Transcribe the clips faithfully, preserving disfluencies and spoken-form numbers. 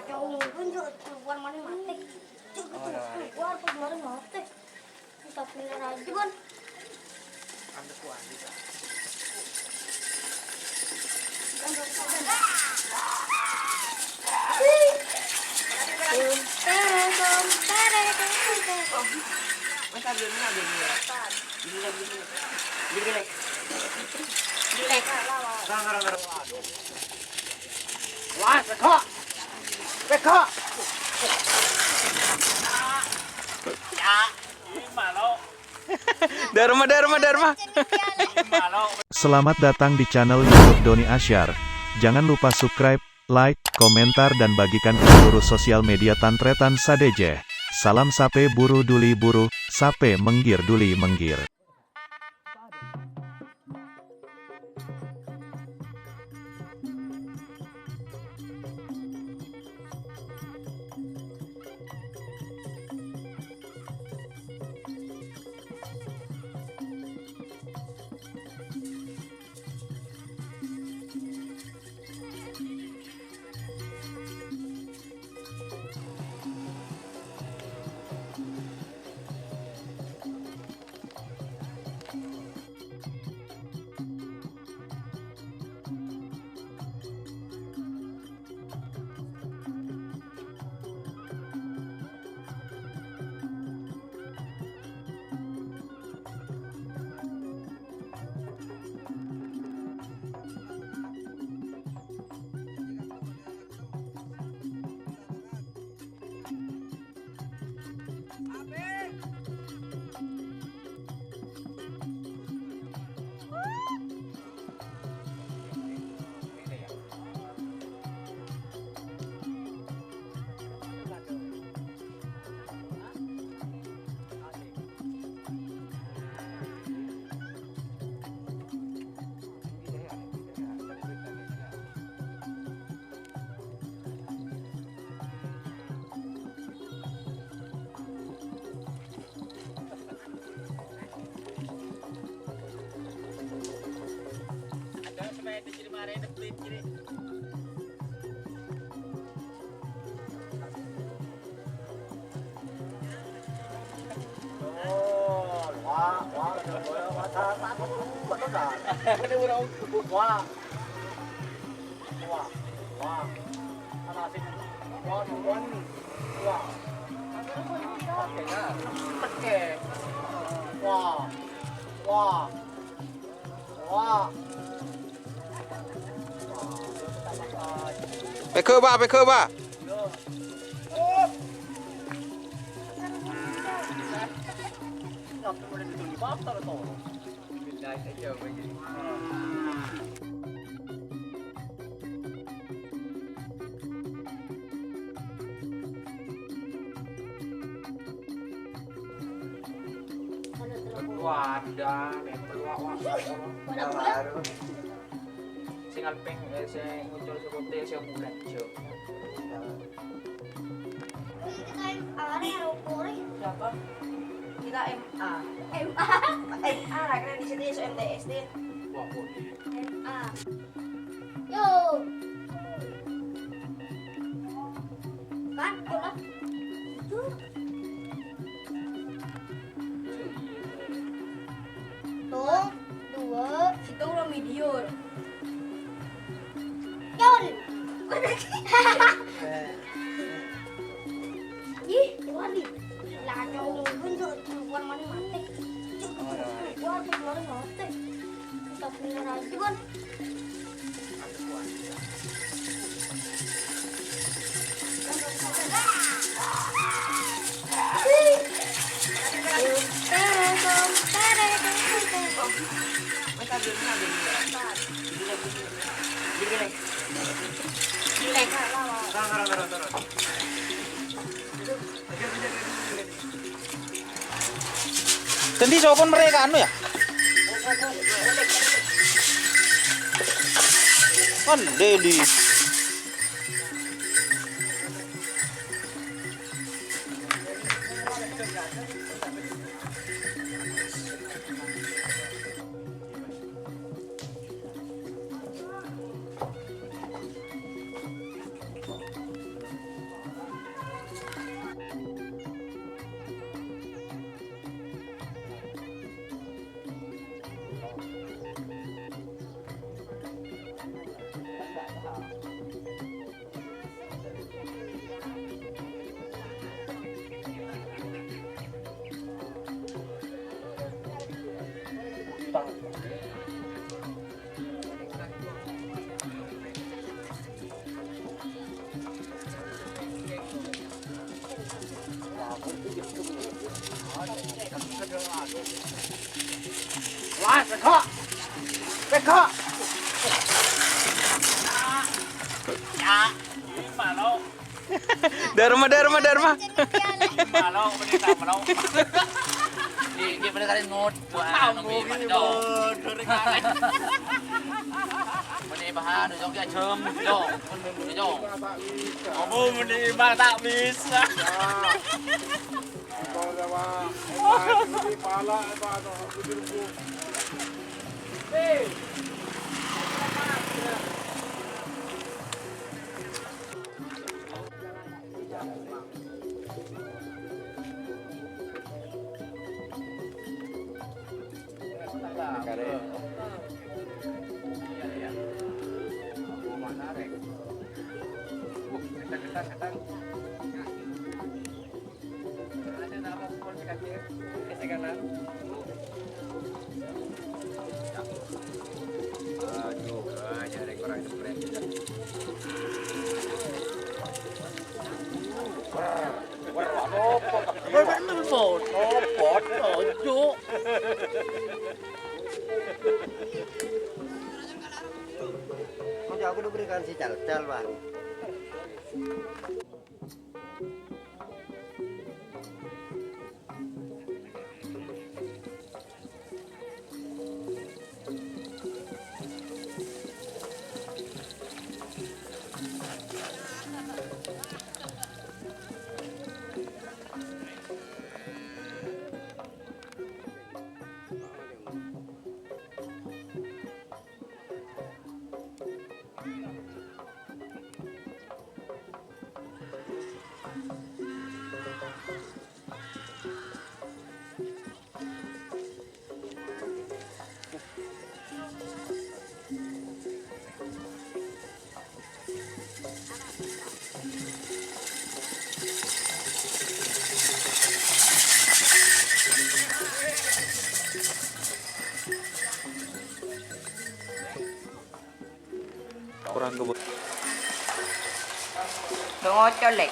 Jauh pun juga keluar mana mati. Juga keluar pas kemarin mati. Kita pindah aja, Bang. Wes, ada ini, ada ini. Gini, gini, gini. Gini, gini. Gini. Ngarang, ngarang, ngarang. Wah, peko. Peko. Ya, ini malu. Dharma, Dharma, Dharma. Selamat datang di channel YouTube Doni Asyar. Jangan lupa subscribe, like, komentar, dan bagikan ke seluruh sosial media Tan Tretan sadhâjâ. Salam Sapè Buru Dhuli Buru, Sapè Mèngghir Dhuli Mèngghir. Wah. Wah. Wah. Wah. Wah. Wah. Pegghâ', Pak, pegghâ', Pak. Wadah, nempel, wah, wah, wah, wah. Sing alpeng, eh, sing ngucul sekote, sing bulan, jo. Siapa? Kita M A. M A. M A, lah, keren di sini, so M T S, Din. Wah, boleh. M A. Yo. Kan, tuh lah. Tuh. Tuh, dua. Situ udah medior. Col. Ih, wali. Lah, cowok pun tuh, perempuan mana mati. Keluar, keluar mati. Kita punya rajuan. Dâddhi sokon mereka anu ya? Kan Leli. Wah, peggo'! Peggo'! Ya, ini malu. Dharma, Dharma, Dharma. Malu, ini tak malu. Ini, ini bener kali ngut. Wah, nunggu ini, Cok. Meni bahan, Cok, ya, jam, Cok. Meni, Cok. Apa meni, Mak, tak bisa. Ojo, aku diberikan si Cal-Cal, Bang. Kurang kebo-, Tongocol, Lek.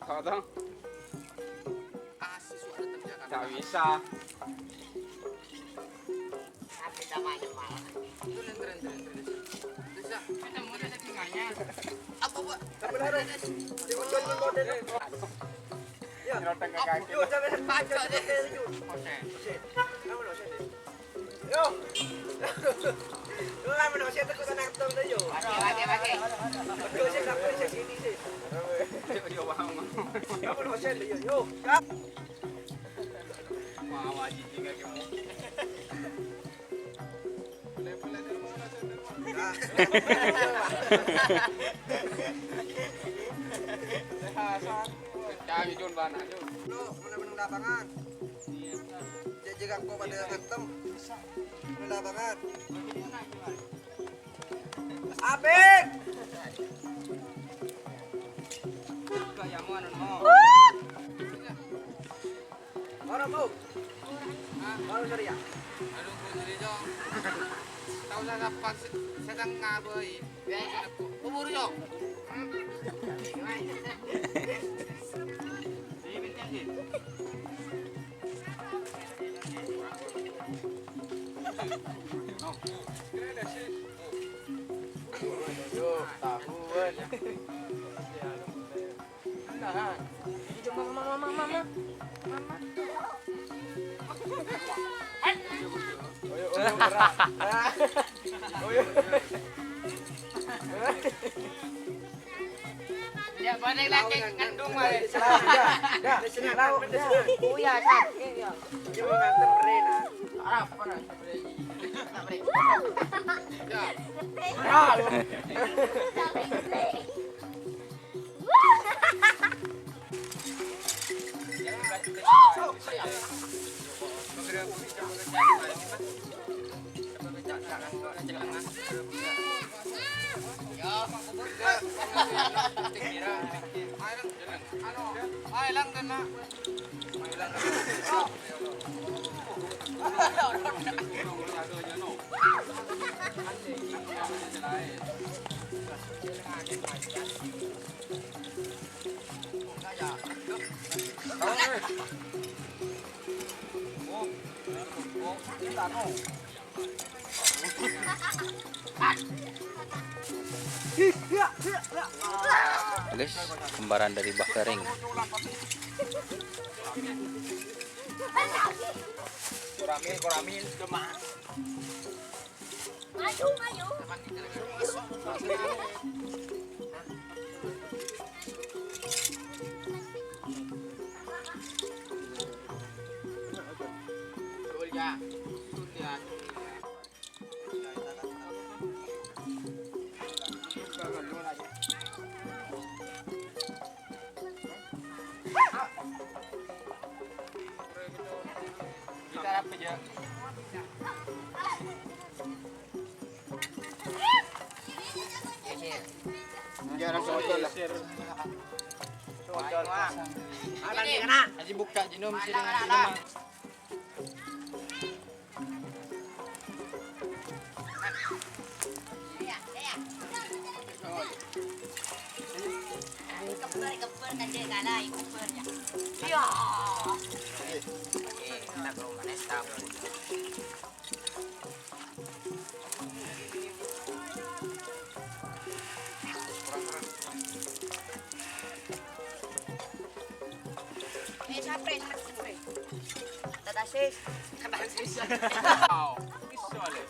Tao, tao. Nggak bisa. Apa, Pak? Yo, sampai panjang, yo. Yo. Yo, lah, menurut saya, aku nangkep, yo. Pakai, pakai, pakai. Yo, saya nggak boleh, saya sini, sih. Yo, yo, paham. Kamu, menurut saya, yo, yo. Siap. Wah, wajib juga, kamu. Kencang, Jun, bana, Jun. Lu, menang-menang lapangan. Jek, jek, aku pada ngantem. Lu lapangan. Apik! Ora, Bu. Ora, Surya. Aduh, Bu Surya, Jong. Tao sasapan se-, setengah, boy. Bubur, Jong. Ini bintang, sih. Yo, tahu, wes. Nah, itu mama, mama, mama, mama. Mama. Oyo, oyo, berat. Oyo. Ya, balik lagi ngandung, Mas. Dah, dah, dah. Oh, ya, sakit, ya. Coba ngantem, Ren, ah. Arap, mana? Ya. Ah. Tulis kembaran dari Bah Kering. Koramil, koramil, cuma. Maju, maju. Haji bukka' jinom sini. Eh, siapa yang enak sih, Bre? Tata sis. Kata sis. Wow. Iso, Le.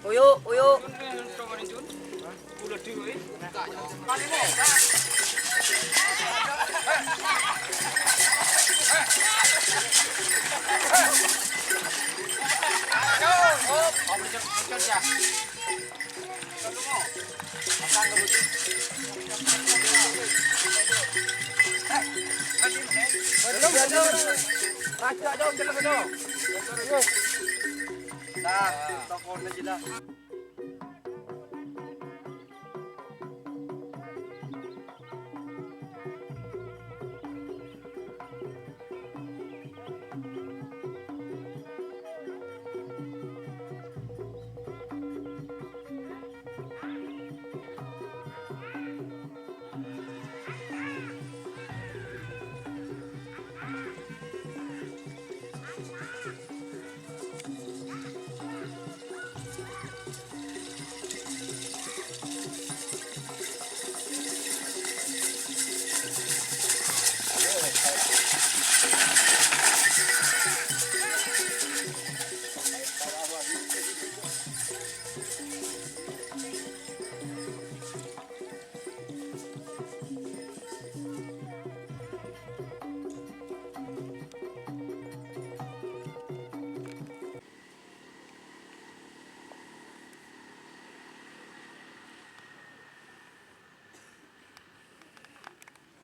Uyu, uyu. Raja dong, jelas dong. Nah, tokona jelas.